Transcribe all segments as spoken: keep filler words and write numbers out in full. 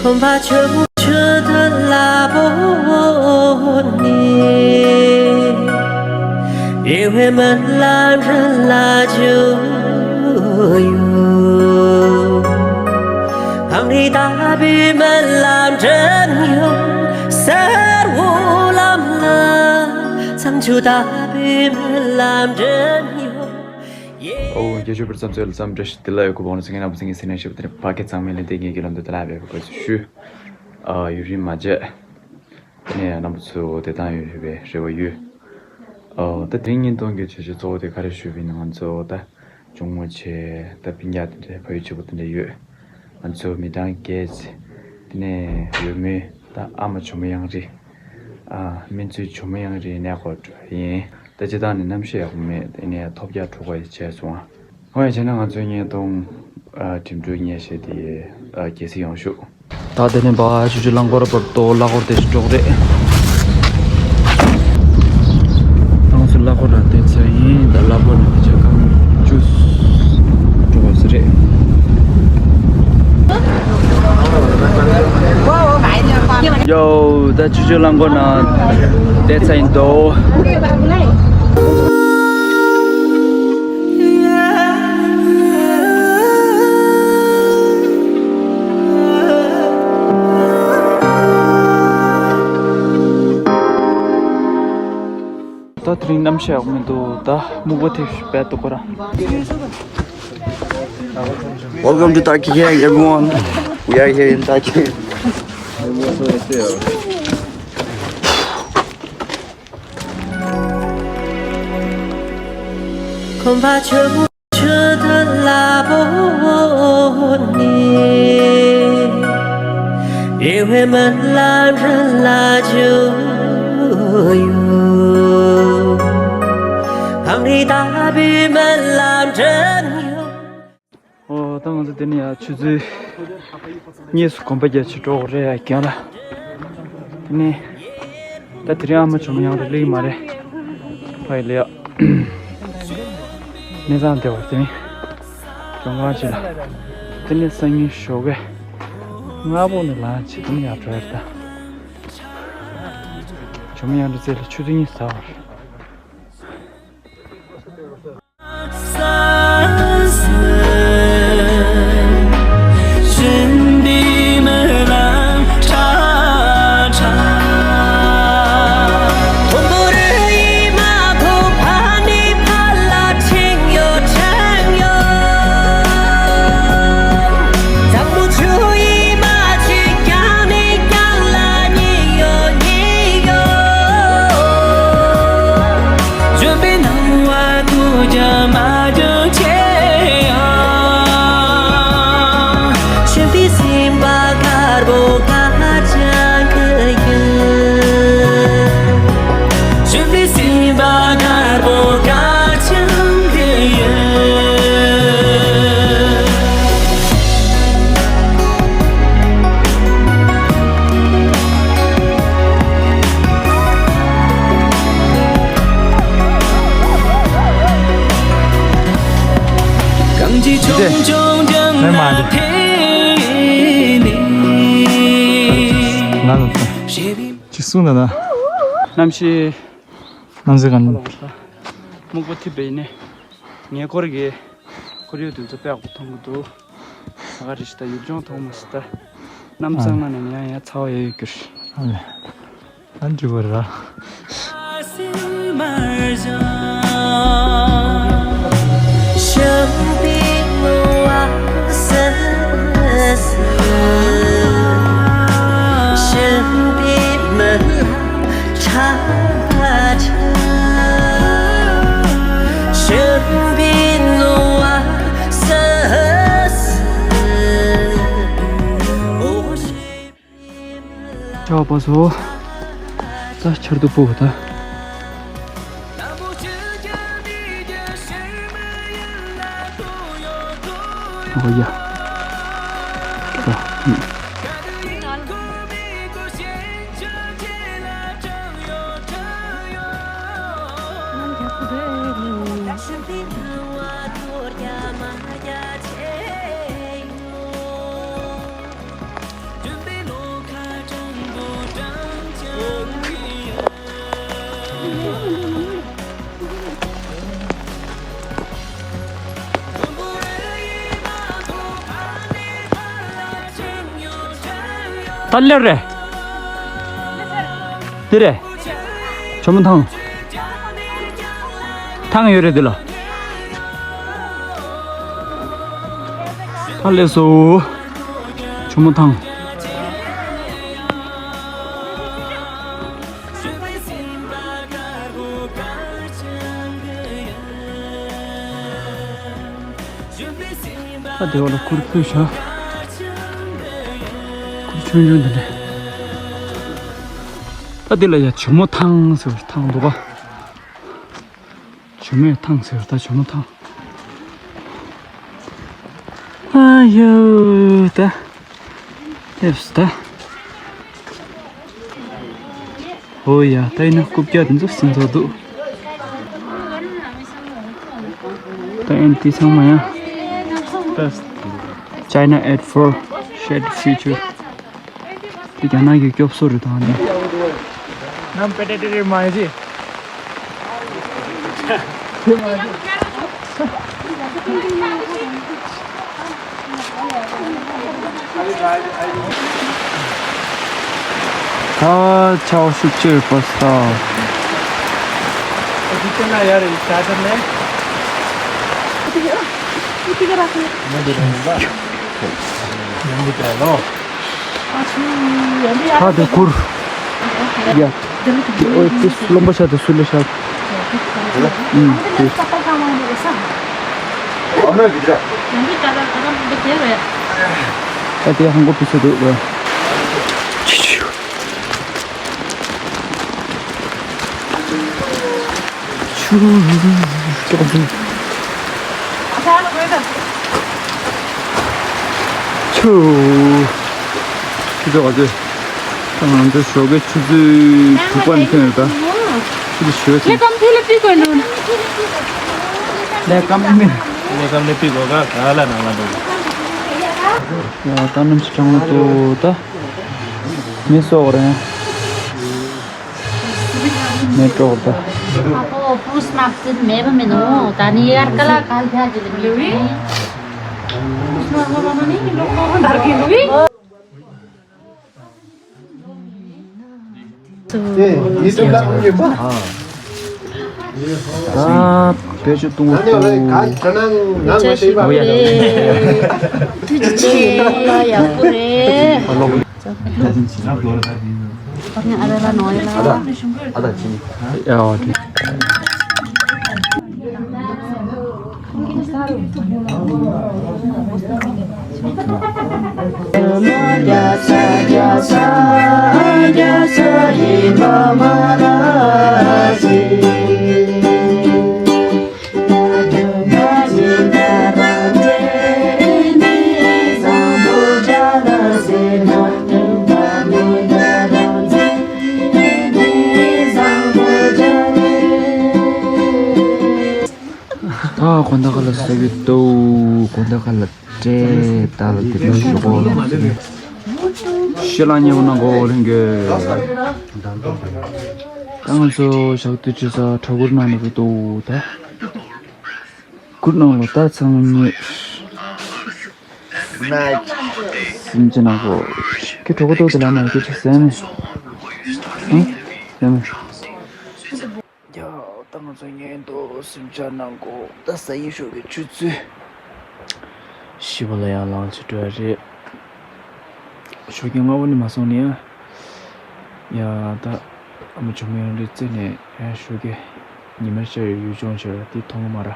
ཁོམ་པ་ཆུ་ཆུ་དུ་ལ་པོ་ནི། རེ་བའི་མི་ལ་འདྲ་ལ་ཇུ་ཡོ། གངས་རི་ལྟ་བུའི་མི་ལ་འདྲེན་ཡོ། སེར་བོ་ལམ་ལ། ཚང་ཆུ་ལྟ་བུའི་མི་ལ་འདྲེན་ཡོ། ཨོ། རྒྱལ་ཤོད་པར་བསམ་ཚོད་ལ་བསམ་བཀྲ་ཤིས་བདེ་ལ་ཡོད་གོ་བོང་ཚིག་ངན་ན་བུ་ཚིག་ངན་སེ་ནས་ཤོད་དེ་ཕ་གི་ཚང་མའི་ལས་དེ་ངེད་ཀྱི་ལམ་དུ་དེ་ལ་བས་གོ་ཚུལ་ཞུ། ཨ། ཡུན་རིང་མ་མཇལ། དེ་ནས་རྣམ་པ་ཚོ་བདེ་ཐང་ཡོད་པའི་རེ་བ་ཡོད། ཨོ། ད་དེ་རིང་བརྙན་ཐུང་གི་བྱ་བྱེད་གཙོ་བོ་དེ་ག་རེ་ཞུས་པ་ཡིན་ན། ང་ཚོ་ད་གཅུང་མོ་ཆེ་ད་སྤུན་ཀྱག་དེ་འདྲའི་ཕ་ཡུལ་གཅིག་པོ་དེ་འདྲ་ཡོད། ང་ཚོ་མི་གྲངས་བརྒྱད་ཙམ། དེ་ནས་འོས་མི་ད་ཨ་མ་ཇོ་མོ་གཡང་རི། ཨ། སྨན་བཙུན་ཇོ་མོ་གཡང་རིའི་གནས་སྐོར་ཡིན། ད་སྤྱིར་བཏང་ནས་གནམ་གཤིས་ཡག་པོ་མེད། དེ་ནས་ཐོལ་རྒྱག་འཁྲུག་པ་ཡི་བྱས་སོང་ཨ། ཧོ་ཡ། བྱས་ན་ང་ཚོའི་བརྙན་ཐུང་། ཨ། འགྲིམ་འགྲུལ་ཉེས་བྱས་དེ། ཨ། གལ་སྲིད་ཡོང་ཤུགས། ད་དེ་ནས་བ་ཆུ་ཆུ་རླངས་འཁོར་བར་དོ་གླ་འཁོར་དེ་ཞིག་འགྲོ་གི་རེད། ཏང་སུ་གླ་འཁོར་ར་དེ་ཚོ་ཡིན། ད་གླ་འཁོར་ནས་དེ་ཆ་གང་བཅུ་འགྲོ་བ་ཟེར་རེད། ཡོ། ད་ཆུ་ཆུ་རླངས་འཁོར་ནང་བསྡད་ཚར་ཡིན་དོ། ད་དེ་རིང་གནམ་གཤིས་ཡག་མི་འདུག་ད་སྨུག་པ་ཐེབས་ཤིག་བས་འདུག་ཁོ་རང་། Welcome to Takihe, everyone. We are here in Takihe. ཁོམ་པ་ཆུ་ཆུ་དུ་ལ་པོ་ནི། རེ་བའི་མི་ལ་འདྲ་ལ་ཇུ་ཡོ། གངས་རི་ལྟ་བུའི་མི་ལ་འདྲེན་ཡོ། ཨོ། ད་ང་ཚོ་འདི་ནས་ཡར་ཆུ་ཚོད་གཉིས་སུ་གོམ་པ་རྒྱག་ཕྱིར་འགྲོ་དགོས་རེད་ཡ། རྒན་ལགས། དེ་ནས་ད་དེ་རིང་ཨ་མ་ཇོ་མོ་གཡང་རི་སླེབས་ཀྱི་མ་རེད། ཕ་ཡི་ལ་ཡ། གནས་ཚང་བདེ་བར་དེ་ནས་ལྗོངས་མཁར་ཆེ་ལ། དེ་ནས་སང་ཉིན་ཞོགས་ཀས་སྔ་པོ་ནས་ལངས་བྱས་དེ་ནས་ཡར་འགྲོ་ཡ་རེད་ད། ཇོ་མོ་གཡང་རི་རྩེ་ལ་ཆུ་ཚོད་གཉིས་ཟ་བ་རེད། ང་ལ་ཅི་གསུང་ན་ན། གནམ་གཤིས། གནམ་གཤིས་གང་། སྨུག་པ་ཐིབས་པས་ནི། ངའི་འཁོར་གྱི་ཁོར་ཡུག་དེ་ཚོ་དཔེ་ཡག་པོ་མཐོང་གི་འདུག་ས་ག་རེ་ཞིག་ད་ཡུལ་ལྗོངས་མཐོང་མ་སྲིད་ད། གནམ་གཙང་ན་ནས་ཡང་ཡང་ཚ་བ་ཡོད་ཡོད་གྱུར། ཨ་ལེ། ཨ་འདྲི་བ་ར། ཆར་པ་སོ། ད་ཆར་དུ་སྤོ་བ་ད། ཨོ་ཡ། ད། ད་སླེབས་རེད། འདི་རེད། ཇོ་མོ་ཐང་། ཐང་ཡོད་རེད་འདི་ལ། ད་སླེབས་སོང་། ཇོ་མོ་ཐང་། ད་དེ་བ་ལ་གུར་ཕུལ་བཞག་གུར་ཆུང་ཆུང་དེ་འདྲ། ད་འདི་ལ་ཡ་ཇོ་མོ་ཐང་ཟེར་བ་ཐང་འདུག་ག་ཇོ་མོའི་ཐང་ཟེར་བ་ད་ཇོ་མོ་ཐང་། ཨ་ཡོ་ད། སླེབས་སོང་ད། ཨོ་ཡ། ད་ཡིན་ན་རྐུབ་བཀྱག་དེ་ཚོ་ཟིན་ཚར་འདུག་ད་ཨེན་ཏི་ཚང་མ་ཡ། ད་China ad for shed future། དེ་རྒྱ་ནག་གི་སྐྱོབ་གསོ་རེད་ད་ནི། ནམ་པེ་ཏེ་ཏེ་རེ་མ་ཡི་ཅི། ད་ཆར་པ་ཤུགས་ཆེར་བབས་སོང་། ད་དེ་གུར། ཡ། ཨོ་ཏི་རློན་པ་ཤ་དེ་སུ་ལ་ཤ། ཨུམ་དེ། ད་དེ་ཧང་གོ་ཕི་སུ་འདུག་ལ། ཅི་ཅི། ཆུ། ཆུ། ཆུ། ཆུ་ཚོད་ག་ཚོད། ད་ང་ཚོ་ཞོགས་ཀའི་ཆུ་ཚོད་དྲུག་པ་ནས་ཐོན་ཡོད་ད། ཆུ་ཚོད་བཞི་པ་ཚོད། ལས་ཀ་མཐུ་ལ་ཕི་དགོས་ནོ། ལས་ཀ་མི། ལས་ཀ་མི་ཕི་དགོས་ག་ག་ལ་ནང་ལ་འགྲོ། ཡ་ད་ནམ་ཞིག་གྲང་ལ་ཏོ་ད། མི་སོགས་རེད། མེ་ཏོག་ད། ཨ་ཁོ་ཕུ་སྣབས་ཟིན་མེད་པ་མིན་ནོ། ད་ནི་ཡར་ཀ་ལ་གང་ཐ་ཅི་ལ་མི་ལུས། ད་བེད་སྤྱོད་གཏོང་བ་ཏོ། ཡག་པོ་རེད། ཐུགས་རྗེ་ཆེ། ཨ་ལ་ལ་ནོ་ཡ་ལ། ཨ་ད་ཅི། ཡ་ཨོ་ཏི། ད་དགོང་དག་ལ་ཟ་གི་འདུག་དགོང་དག་ལ་སྤྲད་ད་ལ་དེ་འདྲ་ཞུ་གོ། ཤི་ལ་ཉེ་བོ་ན་གོ་ལྷན་གི། ད་ང་ཚོ་ཞག་དུས་ཆུ་ས་གྲྭ་གུར་ནང་ལ་འདུག་ད། གུར་ནང་ལ་ད་ཚང་མ་ཉེ། སེམས་ཅན་ནང་གོ། ཁྱེད་གྲོགས་པོ་ཏོག་ཙམ་ལ་མ་སྐད་ཆ་ཟེར་ནས། ཨང་། ཟེར་ནས། ཡ། ད་ང་ཚོ་ཉལ་འདུག་སེམས་ཅན་ནང་གོ། ད་ས་ཡི་ཞོགས་ཀྱི་ཆུ་ཚོད་བཞི་པ་ལ་ཡང་ལངས་ཆེ་འགྲོ་ཡ་རེད། ཞོགས་ཀྱི་སྔ་པོ་ནས་མ་སོང་ནས་ཡ། ཡ་ད། ཨ་མ་ཆུང་མའི་རི་རྩེ་ནས་ཡ་ཞོགས་ཀྱི་ཉི་མ་ཤར་ཡུལ་ལྗོངས་ཤར་དེ་མཐོང་གི་མ་ར།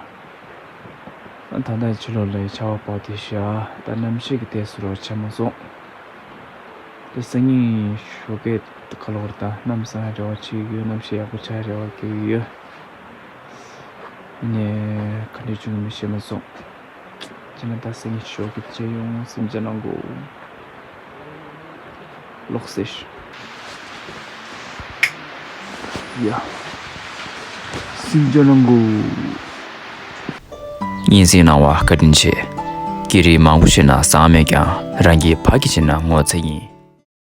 ད་ལྟ་ཕྱི་ལོགས་ལ་ཆར་པ་བབས་ཏེ་བཞག་ད་གནམ་གཤིས་ཀྱི་ལྟས་སུ་རོ་ཆེ་མ་སོང་། ད་སང་ཉིན་ཞོགས་ཀས་ཁ་ལོ་བར་ད་གནམ་སང་རེ་བ་ཆེ་ཡོད། གནམ་གཤིས་ཡག་པོ་ཆགས་རེ་བ་རྒྱག་གི་ཡོད། ཡིན་ནའི་ག་འདྲས་བྱུང་མིན་ཤེས་མ་སོང་། ཅི་ན་ད་སང་ཉིན་ཞོགས་ཀས་བྱས་ཡོང་སེམས་ཅན་ནང་གོ། ལོག་སེ་ཤི། ཡ། སེམས་ཅན་ནང་གོ། སྙན་སེང་གནང་བ་བཀའ་དྲིན་ཆེ། སྐད་རིགས་མང་པོ་ཤེས་ན་བཟང་མེད་ཀྱང་རང་གི་ཕ་གི་བྱས་ན་ངོ་ཚ་ཡིན།